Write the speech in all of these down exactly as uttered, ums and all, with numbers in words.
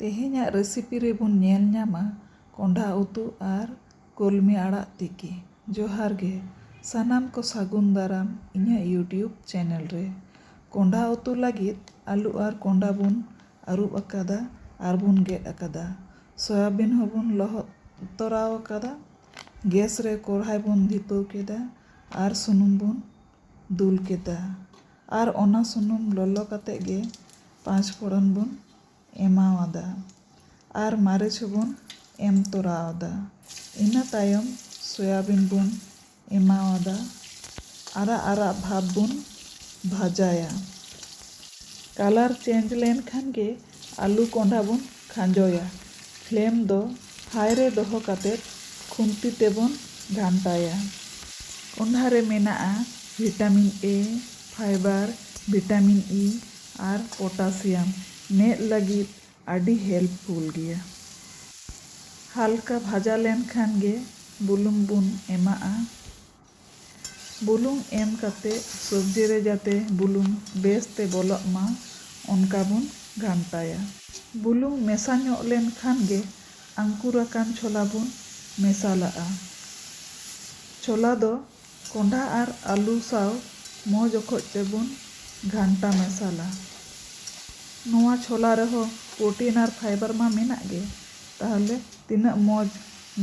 ᱛᱮᱦᱮᱧᱟᱜ ᱨᱮᱥᱤᱯᱤ ᱨᱮᱵᱚᱱ ᱧᱮᱞ ᱧᱟᱢᱟ ᱠᱚᱸᱰᱷᱟ ᱩᱛᱩ ᱟᱨ ᱠᱚᱞᱢᱤ ᱟᱲᱟᱜ ᱛᱤᱠᱤ᱾ ᱡᱚᱦᱟᱨ ᱜᱮ ᱥᱟᱱᱟᱢ ᱠᱚ, ᱥᱟᱹᱜᱩᱱ ᱫᱟᱨᱟᱢ ᱤᱧᱟᱹᱜ YouTube ᱪᱮᱱᱮᱞ ᱨᱮ᱾ ᱠᱚᱸᱰᱷᱟ ᱩᱛᱩ ᱞᱟᱹᱜᱤᱫ ᱟᱹᱞᱩ ᱟᱨ ᱠᱚᱸᱰᱷᱟ ᱵᱚᱱ ᱟᱹᱨᱩᱵ ᱟᱠᱟᱫᱟ ᱟᱨ ᱵᱚᱱ ᱜᱮᱫ ᱟᱠᱟᱫᱟ᱾ ᱥᱚᱭᱟᱵᱤᱱ ᱦᱚᱸᱵᱚᱱ ᱞᱚᱦᱚᱫ ᱛᱚᱨᱟᱣ ᱟᱠᱟᱫᱟ᱾ ᱜᱮᱥ ᱨᱮ ᱠᱚᱲᱦᱟᱭ ᱵᱚᱱ ᱫᱷᱤᱯᱟᱹᱣ ᱠᱮᱫᱟ ᱟᱨ ᱥᱩᱱᱩᱢ ᱵᱚᱱ ᱫᱩᱞ ᱠᱮᱫᱟ᱾ ᱟᱨ ᱚᱱᱟ ᱥᱩᱱᱩᱢ ᱞᱚᱞᱚ ᱠᱟᱛᱮ ᱜᱮ ᱯᱟᱸᱪ ᱯᱷᱚᱲᱚᱱ ᱵᱚᱱ ᱮᱢᱟᱣᱟᱫᱟ ᱟᱨ ᱢᱟᱹᱨᱤᱪ ᱦᱚᱸᱵᱚᱱ ᱮᱢ ᱛᱚᱨᱟᱣᱟᱫᱟ᱾ ᱤᱱᱟᱹ ᱛᱟᱭᱚᱢ ᱥᱚᱭᱟᱵᱤᱱ ᱵᱚᱱ ᱮᱢᱟᱣᱟᱫᱟ᱾ ᱟᱨᱟᱜ ᱟᱨᱟᱜ ᱵᱷᱟᱵᱽ ᱵᱚᱱ ᱵᱷᱟᱡᱟᱭᱟ᱾ ᱠᱟᱞᱟᱨ ᱪᱮᱧᱡᱽ ᱞᱮᱱᱠᱷᱟᱱ ᱜᱮ ᱟᱹᱞᱩ ᱠᱚᱸᱰᱷᱟ ᱵᱚᱱ ᱠᱷᱟᱸᱡᱚᱭᱟ᱾ ᱯᱷᱞᱮᱢ ᱫᱚ ᱦᱟᱭ ᱨᱮ ᱫᱚᱦᱚ ᱠᱟᱛᱮ ᱠᱷᱩᱱᱛᱤ ᱛᱮᱵᱚᱱ ᱜᱷᱟᱱᱴᱟᱭᱟ᱾ ᱠᱚᱸᱰᱷᱟ ᱨᱮ ᱢᱮᱱᱟᱜᱼᱟ ᱵᱷᱤᱴᱟᱢᱤᱱ ᱮ, ᱯᱷᱟᱭᱵᱟᱨ, ᱵᱷᱤᱴᱟᱢᱤᱱ ᱤ ᱟᱨ ᱯᱚᱴᱟᱥᱤᱭᱟᱢ᱾ ᱢᱮᱫ ᱞᱟᱹᱜᱤᱫ ᱟᱹᱰᱤ ᱦᱮᱞᱯᱯᱷᱩᱞ ᱜᱮᱭᱟ᱾ ᱦᱟᱞᱠᱟ ᱵᱷᱟᱡᱟ ᱞᱮᱱᱠᱷᱟᱱ ᱜᱮ ᱵᱩᱞᱩᱝ ᱵᱚᱱ ᱮᱢᱟᱜᱼᱟ᱾ ᱵᱩᱞᱩᱝ ᱮᱢ ᱠᱟᱛᱮ ᱥᱚᱵᱡᱤ ᱨᱮ ᱡᱟᱛᱮ ᱵᱩᱞᱩᱝ ᱵᱮᱥᱛᱮ ᱵᱚᱞᱚᱜ ᱢᱟ, ᱚᱱᱠᱟ ᱵᱚᱱ ᱜᱷᱟᱱᱴᱟᱭᱟ᱾ ᱵᱩᱞᱩᱝ ᱢᱮᱥᱟ ᱧᱚᱜ ᱞᱮᱱᱠᱷᱟᱱ ᱜᱮ ᱟᱝᱠᱩᱨ ᱟᱠᱟᱱ ᱪᱷᱳᱞᱟ ᱵᱚᱱ ᱢᱮᱥᱟᱞᱟᱜᱼᱟ᱾ ᱪᱷᱳᱞᱟ ᱫᱚ ᱠᱚᱸᱰᱷᱟ ᱟᱨ ᱟᱹᱞᱩ ᱥᱟᱶ ᱢᱚᱡᱽ ᱚᱠᱚᱡ ᱛᱮᱵᱚᱱ ᱜᱷᱟᱱᱴᱟ ᱢᱮᱥᱟᱞᱟ᱾ ᱱᱚᱣᱟ ᱪᱷᱳᱞᱟ ᱨᱮᱦᱚᱸ ᱯᱨᱳᱴᱤᱱ ᱟᱨ ᱯᱷᱟᱭᱵᱟᱨ ᱢᱟ ᱢᱮᱱᱟᱜ ᱜᱮ, ᱛᱟᱦᱚᱞᱮ ᱛᱤᱱᱟᱹᱜ ᱢᱚᱡᱽ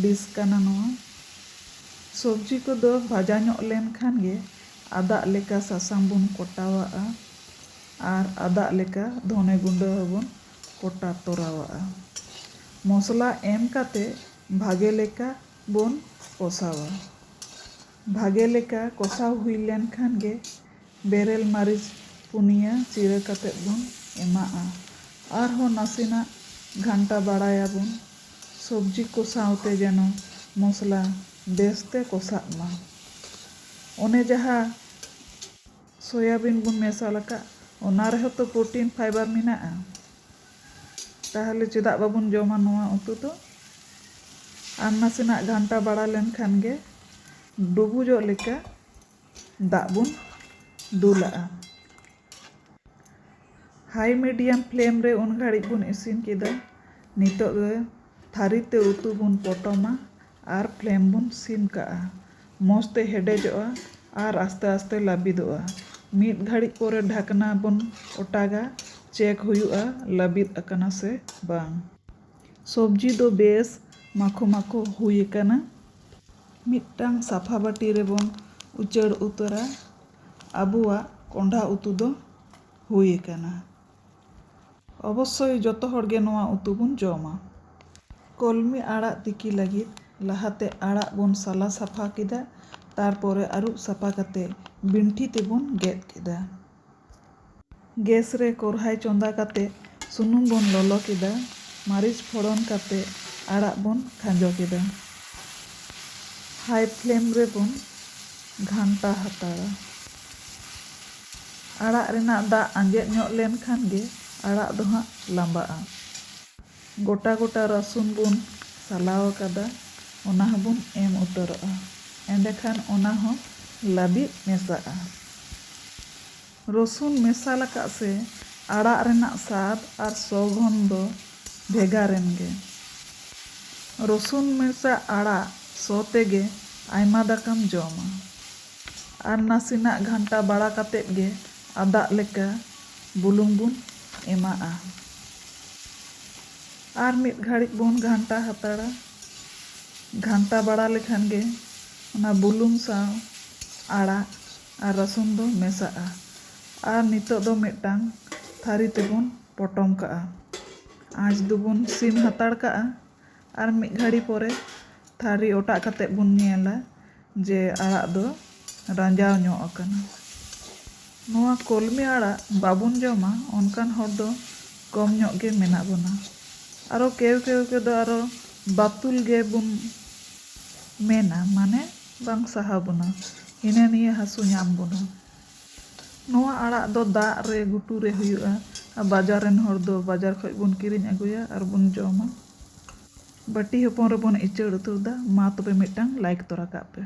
ᱰᱤᱥ ᱠᱟᱱᱟ ᱱᱚᱣᱟ᱾ ᱥᱚᱵᱽᱡᱤ ᱠᱚᱫᱚ ᱵᱷᱟᱡᱟ ᱧᱚᱜ ᱞᱮᱱᱠᱷᱟᱱ ᱜᱮ ᱟᱫᱟᱜ ᱞᱮᱠᱟ ᱥᱟᱥᱟᱝ ᱵᱚᱱ ᱠᱚᱴᱟᱣᱟᱜᱼᱟ ᱟᱨ ᱟᱫᱟᱜ ᱞᱮᱠᱟ ᱫᱷᱚᱱᱮ ᱜᱩᱸᱰᱟᱹ ᱦᱚᱸᱵᱚᱱ ᱠᱚᱴᱟ ᱛᱚᱨᱟᱣᱟᱜᱼᱟ᱾ ᱢᱚᱥᱞᱟ ᱮᱢ ᱠᱟᱛᱮ ᱵᱷᱟᱜᱮ ᱞᱮᱠᱟ ᱵᱚᱱ ᱠᱚᱥᱟᱣᱟ᱾ ᱵᱷᱟᱜᱮ ᱞᱮᱠᱟ ᱠᱚᱥᱟᱣ ᱦᱩᱭ ᱞᱮᱱᱠᱷᱟᱱ ᱜᱮ ᱵᱮᱨᱮᱞ ᱢᱟᱹᱨᱤᱪ ᱯᱩᱱᱭᱟᱹ ᱪᱤᱨᱟᱹ ᱠᱟᱛᱮ ᱵᱚᱱ ᱮᱢᱟᱜᱼᱟ᱾ ᱟᱨᱦᱚᱸ ᱱᱟᱥᱮᱱᱟᱜ ᱜᱷᱟᱱᱴᱟ ᱵᱟᱲᱟᱭᱟᱵᱚᱱ, ᱥᱚᱵᱽᱡᱤ ᱠᱚ ᱥᱟᱶᱛᱮ ᱡᱮᱱᱚ ᱢᱚᱥᱞᱟ ᱵᱮᱥᱛᱮ ᱠᱚᱥᱟᱜ ᱢᱟ᱾ ᱚᱱᱮ ᱡᱟᱦᱟᱸ ᱥᱚᱭᱟᱵᱤᱱ ᱵᱚᱱ ᱢᱮᱥᱟᱞ ᱟᱠᱟᱫ, ᱚᱱᱟ ᱨᱮᱦᱚᱸ ᱛᱚ ᱯᱨᱳᱴᱤᱱ ᱯᱷᱟᱭᱵᱟᱨ ᱢᱮᱱᱟᱜᱼᱟ᱾ ᱛᱟᱦᱚᱞᱮ ᱪᱮᱫᱟᱜ ᱵᱟᱵᱚᱱ ᱡᱚᱢᱟ ᱱᱚᱣᱟ ᱩᱛᱩ ᱫᱚ? ᱟᱨ ᱱᱟᱥᱮᱱᱟᱜ ᱜᱷᱟᱱᱴᱟ ᱵᱟᱲᱟ ᱞᱮᱱᱠᱷᱟᱱ ᱜᱮ ᱰᱩᱵᱩᱡᱚᱜ ᱞᱮᱠᱟ ᱫᱟᱜ ᱵᱚᱱ ᱫᱩᱞᱟᱜᱼᱟ᱾ High medium flame ᱨᱮ ᱩᱱ ᱜᱷᱟᱹᱲᱤᱡ ᱵᱚᱱ ᱤᱥᱤᱱ ᱠᱮᱫᱟ᱾ ᱱᱤᱛᱚᱜ ᱫᱚ ᱛᱷᱟᱹᱨᱤ ᱛᱮ ᱩᱛᱩ ᱵᱚᱱ ᱯᱚᱴᱚᱢᱟ ᱟᱨ flame ᱵᱚᱱ sim ᱠᱟᱜᱼᱟ᱾ ᱢᱚᱡᱽ ᱛᱮ ᱦᱮᱰᱮᱡᱚᱜᱼᱟ ᱟᱨ ᱟᱥᱛᱮ ᱟᱥᱛᱮ ᱞᱟᱹᱵᱤᱫᱚᱜᱼᱟ᱾ ᱢᱤᱫ ᱜᱷᱟᱹᱲᱤᱡ ᱯᱚᱨᱮ ᱰᱷᱟᱠᱱᱟ ᱵᱚᱱ ᱚᱴᱟᱜᱟ, check ᱦᱩᱭᱩᱜᱼᱟ ᱞᱟᱹᱵᱤᱫ ᱟᱠᱟᱱᱟ ᱥᱮ ᱵᱟᱝ᱾ ᱥᱚᱵᱽᱡᱤ ᱫᱚ ᱵᱮᱥ ᱢᱟᱠᱷᱚ ᱢᱟᱠᱷᱚ ᱦᱩᱭ ᱟᱠᱟᱱᱟ᱾ ᱢᱤᱫᱴᱟᱝ ᱥᱟᱯᱷᱟ ᱵᱟᱹᱴᱤ ᱨᱮᱵᱚᱱ ᱩᱪᱟᱹᱲ ᱩᱛᱟᱹᱨᱟ᱾ ᱟᱵᱚᱣᱟᱜ ᱠᱚᱸᱰᱷᱟ ᱩᱛᱩ ᱫᱚ ᱦᱩᱭ ᱟᱠᱟᱱᱟ᱾ ᱚᱵᱚᱥᱥᱳᱭ ᱡᱚᱛᱚ ᱦᱚᱲ ᱜᱮ ᱱᱚᱣᱟ ᱩᱛᱩ ᱵᱚᱱ ᱡᱚᱢᱟ᱾ ᱠᱚᱞᱢᱤ ᱟᱲᱟᱜ ᱛᱤᱠᱤ ᱞᱟᱹᱜᱤᱫ ᱞᱟᱦᱟᱛᱮ ᱟᱲᱟᱜ ᱵᱚᱱ ᱥᱟᱞᱟ ᱥᱟᱯᱷᱟ ᱠᱮᱫᱟ, ᱛᱟᱨᱯᱚᱨᱮ ᱟᱹᱨᱩᱵ ᱥᱟᱯᱷᱟ ᱠᱟᱛᱮ ᱵᱤᱱᱴᱷᱤ ᱛᱮᱵᱚᱱ ᱜᱮᱫ ᱠᱮᱫᱟ᱾ ᱜᱮᱥ ᱨᱮ ᱠᱚᱨᱦᱟᱭ ᱪᱚᱸᱫᱟ ᱠᱟᱛᱮ ᱥᱩᱱᱩᱢ ᱵᱚᱱ ᱞᱚᱞᱚ ᱠᱮᱫᱟ᱾ ᱢᱟᱹᱨᱤᱪ ᱯᱷᱚᱲᱚᱱ ᱠᱟᱛᱮ ᱟᱲᱟᱜ ᱵᱚᱱ ᱠᱷᱟᱸᱡᱚ ᱠᱮᱫᱟ᱾ High flame ᱨᱮᱵᱚᱱ ᱜᱷᱟᱱᱴᱟ ᱦᱟᱛᱟᱲᱟ᱾ ᱟᱲᱟᱜ ᱨᱮᱱᱟᱜ ᱫᱟᱜ ᱟᱸᱡᱮᱫ ᱧᱚᱜ ᱞᱮᱱᱠᱷᱟᱱ ᱜᱮ ᱟᱲᱟᱜ ᱫᱚ ᱦᱟᱸᱜ ᱞᱟᱸᱵᱟᱜᱼᱟ᱾ ᱜᱚᱴᱟ ᱜᱚᱴᱟ ᱨᱟᱹᱥᱩᱱ ᱵᱚᱱ ᱥᱟᱞᱟᱣ ᱟᱠᱟᱫᱟ, ᱚᱱᱟ ᱦᱚᱸᱵᱚᱱ ᱮᱢ ᱩᱛᱟᱹᱨᱚᱜᱼᱟ᱾ ᱮᱸᱰᱮᱠᱷᱟᱱ ᱚᱱᱟ ᱦᱚᱸ ᱞᱟᱹᱵᱤᱫ ᱢᱮᱥᱟᱜᱼᱟ᱾ ᱨᱚᱥᱩᱱ ᱢᱮᱥᱟᱞ ᱟᱠᱟᱫ ᱥᱮ ᱟᱲᱟᱜ ᱨᱮᱱᱟᱜ ᱥᱟᱫ ᱟᱨ ᱥᱚ ᱜᱚᱱᱫᱷᱚ ᱵᱷᱮᱜᱟᱨ ᱮᱱ ᱜᱮ᱾ ᱨᱚᱥᱩᱱ ᱢᱮᱥᱟ ᱟᱲᱟᱜ ᱥᱚ ᱛᱮᱜᱮ ᱟᱭᱢᱟ ᱫᱟᱠᱟᱢ ᱡᱚᱢᱟ᱾ ᱟᱨ ᱱᱟᱥᱮᱱᱟᱜ ᱜᱷᱟᱱᱴᱟ ᱵᱟᱲᱟ ᱠᱟᱛᱮᱫ ᱜᱮ ᱟᱫᱟᱜ ᱞᱮᱠᱟ ᱵᱩᱞᱩᱝ ᱵᱚᱱ ᱮᱢᱟᱜᱼᱟ᱾ ᱟᱨ ᱢᱤᱫ ᱜᱷᱟᱹᱲᱤᱡ ᱵᱚᱱ ᱜᱷᱟᱱᱴᱟ ᱦᱟᱛᱟᱲᱟ᱾ ᱜᱷᱟᱱᱴᱟ ᱵᱟᱲᱟ ᱞᱮᱠᱷᱟᱱ ᱜᱮ ᱚᱱᱟ ᱵᱩᱞᱩᱝ ᱥᱟᱶ ᱟᱲᱟᱜ ᱟᱨ ᱨᱟᱹᱥᱩᱱ ᱫᱚ ᱢᱮᱥᱟᱜᱼᱟ᱾ ᱟᱨ ᱱᱤᱛᱚᱜ ᱫᱚ ᱢᱤᱫᱴᱟᱝ ᱛᱷᱟᱹᱨᱤ ᱛᱮᱵᱚᱱ ᱯᱚᱴᱚᱢ ᱠᱟᱜᱼᱟ᱾ ᱟᱸᱪ ᱫᱚᱵᱚᱱ ᱥᱤᱢ ᱦᱟᱛᱟᱲ ᱠᱟᱜᱼᱟ᱾ ᱟᱨ ᱢᱤᱫ ᱜᱷᱟᱹᱲᱤ ᱯᱚᱨᱮ ᱛᱷᱟᱹᱨᱤ ᱚᱴᱟᱜ ᱠᱟᱛᱮ ᱵᱚᱱ ᱧᱮᱞᱟ ᱡᱮ ᱟᱲᱟᱜ ᱫᱚ ᱨᱟᱸᱡᱟᱣ ᱧᱚᱜ ᱟᱠᱟᱱᱟ᱾ ᱱᱚᱣᱟ ᱠᱚᱞᱢᱤ ᱟᱲᱟᱜ ᱵᱟᱵᱚᱱ ᱡᱚᱢᱟ ᱚᱱᱠᱟᱱ ᱦᱚᱲ ᱫᱚ ᱠᱚᱢ ᱧᱚᱜ ᱜᱮ ᱢᱮᱱᱟᱜ ᱵᱚᱱᱟ᱾ ᱟᱨᱚ ᱠᱮᱣ ᱠᱮᱣ ᱠᱚᱫᱚ ᱟᱨᱚ ᱵᱟᱛᱩᱞ ᱜᱮᱵᱚᱱ ᱢᱮᱱᱟ, ᱢᱟᱱᱮ ᱵᱟᱝ ᱥᱟᱦᱟᱣ ᱵᱚᱱᱟ, ᱦᱤᱱᱟᱹ ᱱᱤᱭᱟᱹ ᱦᱟᱹᱥᱩ ᱧᱟᱢ ᱵᱚᱱᱟ᱾ ᱱᱚᱣᱟ ᱟᱲᱟᱜ ᱫᱚ ᱫᱟᱜ ᱨᱮ, ᱜᱷᱩᱴᱩ ᱨᱮ ᱦᱩᱭᱩᱜᱼᱟ᱾ ᱟᱨ ᱵᱟᱡᱟᱨ ᱨᱮᱱ ᱦᱚᱲ ᱫᱚ ᱵᱟᱡᱟᱨ ᱠᱷᱚᱡ ᱵᱚᱱ ᱠᱤᱨᱤᱧ ᱟᱹᱜᱩᱭᱟ ᱟᱨ ᱵᱚᱱ ᱡᱚᱢᱟ᱾ ᱵᱟᱹᱴᱤ ᱦᱚᱯᱚᱱ ᱨᱮᱵᱚᱱ ᱤᱪᱟᱹᱲ ᱩᱛᱟᱹᱨ ᱫᱟ᱾ ᱢᱟ ᱛᱚᱵᱮ ᱢᱤᱫᱴᱟᱝ like ᱛᱚᱨᱟ ᱠᱟᱜ ᱯᱮ᱾